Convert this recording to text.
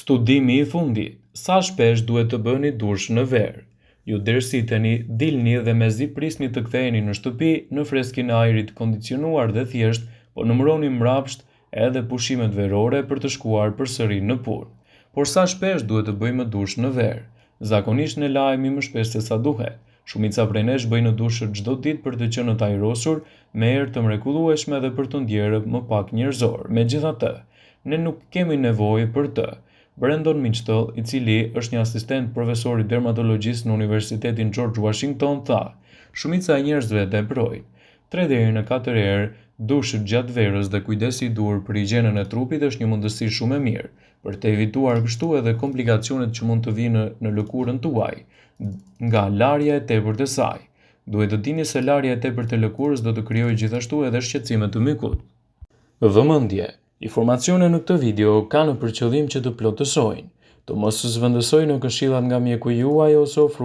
Studimi i fundit, Sa shpesh duhet të bëni dush në verë? Ju djersiteni, dilni dhe mezi prisni të ktheheni në shtëpi, në freskinë e ajrit të kondicionuar dhe thjesht po numëroni mbrapsht edhe pushimet verore për të shkuar përsëri në punë. Por sa shpesh duhet të bëjmë dush në verë? Zakonisht ne lahemi më shpesh se sa duhet. Shumica prej nesh bëjnë dush çdo ditë për të qenë të ajrosur me erë të mrekullueshme dhe për t'u ndjerë më pak njerëzor. Megjithatë, ne nuk kemi nevojë për të. Brandon Mitchell, i cili është një asistent profesor i dermatologjisë në Universitetin George Washington, tha, Shumica e njerëzve teprojnë. 3 deri në 4 herë dush gjatë verës dhe kujdesi i duhur për higjienën e trupit është një mundësi shumë e mirë për të evituar kështu edhe komplikacionet që mund të vijnë në lëkurën tuaj nga larja e tepërt e saj. Duhet të dini se larja e tepërt e lëkurës do të krijojë gjithashtu edhe shqetësime të mykut. Vëmendje! Informacionet në këtë video kanë për qëllim që të plotësojnë, të mos zëvendësojnë këshillat nga mjeku juaj ose ofruesit.